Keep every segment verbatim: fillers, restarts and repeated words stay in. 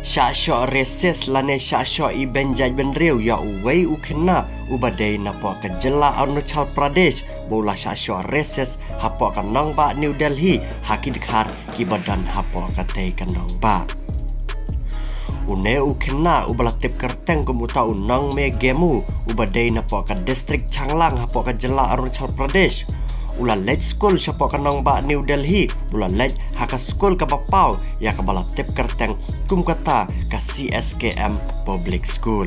Shah shoh recess lane shah shoh ibeiñ jaitbynriew ïa uwei u khynnah uba dei napoh ka jylla Arunachal Pradesh ba u la shah shoh recess hapoh ka nongbah New Delhi ha ki dkhar kiba don hapoh katei ka nongbah. Une u khynnah uba la tip kyrteng kum uta u Nongme Gemu uba dei napoh ka district Changlang hapoh ka jylla Arunachal Pradesh u la leit skul shapoh ka nongbah New Delhi, u la leit ha ka skul kaba paw ïa kaba la tip kyrteng kum kata ka C S K M Public School.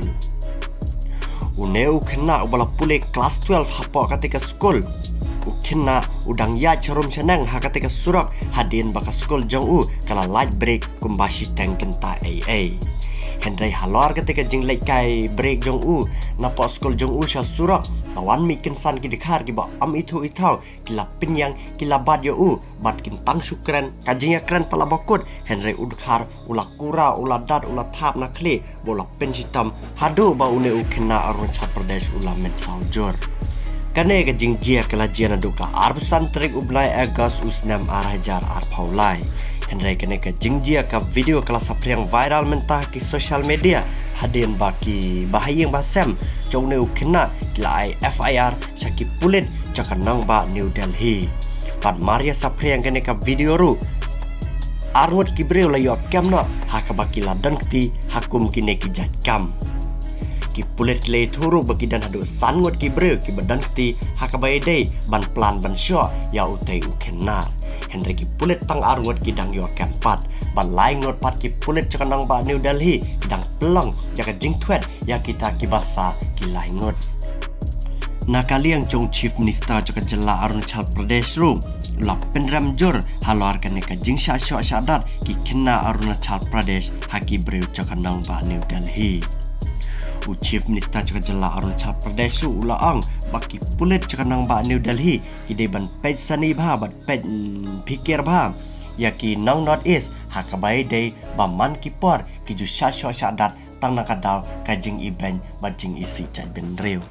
Une u khynnah uba la pule klas twelve hapoh katei ka skul, u khynnah u dang ïaid sharum shaneng ha katei ka surok hadien ba ka skul jong u ka la lait brek kumba shiteng kynta ei ei. Hynrei halor katei ka jingleit kai brek jong u napoh skul jong u sha surok, la wan mih kynsan ki dkhar kiba ym ithuh ithaw, ki la pynïeng, ki la bat ïa u bad kin tang shu kren. Ka jingïakren pat la bakut, hynrei u dkhar u la kura, u la dat, u la thap na khlieh ba u la pynshitom haduh ba une u khynnah Arunachal Pradesh u la mynsaw jur. Kane ka jingjia ka la jia naduh ka arphew san tarik u bnai August u snem ar hajar arphew lai. Hynrei kane ka jingjia, ka video ka la saphriang viral mynta ha ki social media hadien ba ki bahaïing bahasem jong une u khynnah ki la ai F I R sha ki pulit jong ka nongbah New Delhi. Bad mar ïa saphriang kane ka video ruh, arngut ki briew la ïoh kem noh ha kaba ki la don kti ha kum kine ki jait kam. Ki pulit ki la ïathuh ruh ba ki don haduh san ngut ki briew kiba don kti ha kaba ïadei ban plan ban shoh ïa utei u khynnah. Hynrei ki pulit tang arngut ki dang ïoh kem pat, bad lai ngut pat ki pulit jong ka nongbah New Delhi ki dang pynlong ïa ka jingthwet ïa kita kiba sah ki lai ngut. Na ka liang jong Chief Minister jong ka jylla Arunachal Pradesh ruh u la pynrem jur halor kane ka jingshah shoh shah dat ki khynnah Arunachal Pradesh ha ki briew jong ka nongbah New Delhi. U Chief Minister jong ka jylla Arunachal Pradesh ruh u la ong ba ki pulit jong ka nongbah New Delhi ki dei ban peit sani bha bad peit, mm, phikir bha ïa ki nong North East ha kaba ïadei ba man ki por ki ju shah shoh shah dat tang na ka daw ka jingibeiñ bad jingisih jaitbynriew.